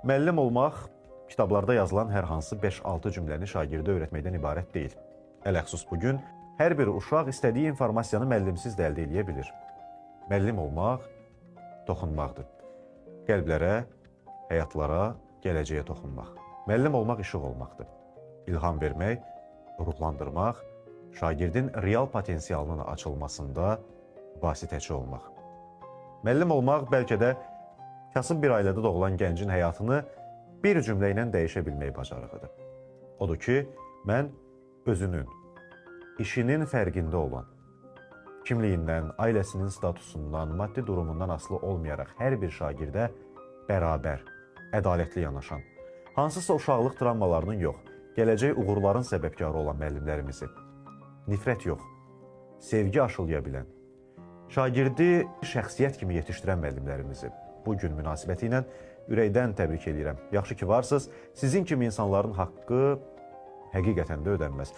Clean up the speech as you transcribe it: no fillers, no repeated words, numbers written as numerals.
Müəllim olmaq kitablarda yazılan hər hansı 5-6 cümləni şagirdə öyrətməkdən ibarət deyil. Ələxsus bu gün hər bir uşaq istədiyi informasiyanı müəllimsiz də əldə eləyə bilir. Müəllim olmaq toxunmaqdır. Qəlblərə, həyatlara, gələcəyə toxunmaq. Müəllim olmaq işıq olmaqdır. İlham vermək, ruhlandırmaq, şagirdin real potensialının açılmasında vasitəçi olmaq. Müəllim olmaq bəlkə də kasıb bir ailədə doğulan gəncin həyatını bir cümlə ilə dəyişə bilmək bacarığıdır. Odur ki, mən özünün, işinin fərqində olan, kimliyindən, ailəsinin statusundan, maddi durumundan asılı olmayaraq hər bir şagirdə bərabər, ədalətli yanaşan, hansısa uşaqlıq travmalarının yox, gələcək uğurların səbəbkarı olan müəllimlərimizi nifrət yox, sevgi aşılaya bilən, şagirdi şəxsiyyət kimi yetişdirən müəllimlərimizi bu gün münasibəti ilə ürəkdən təbrik eləyirəm. Yaxşı ki varsınız. Sizin kimi insanların haqqı həqiqətən də ödənməz.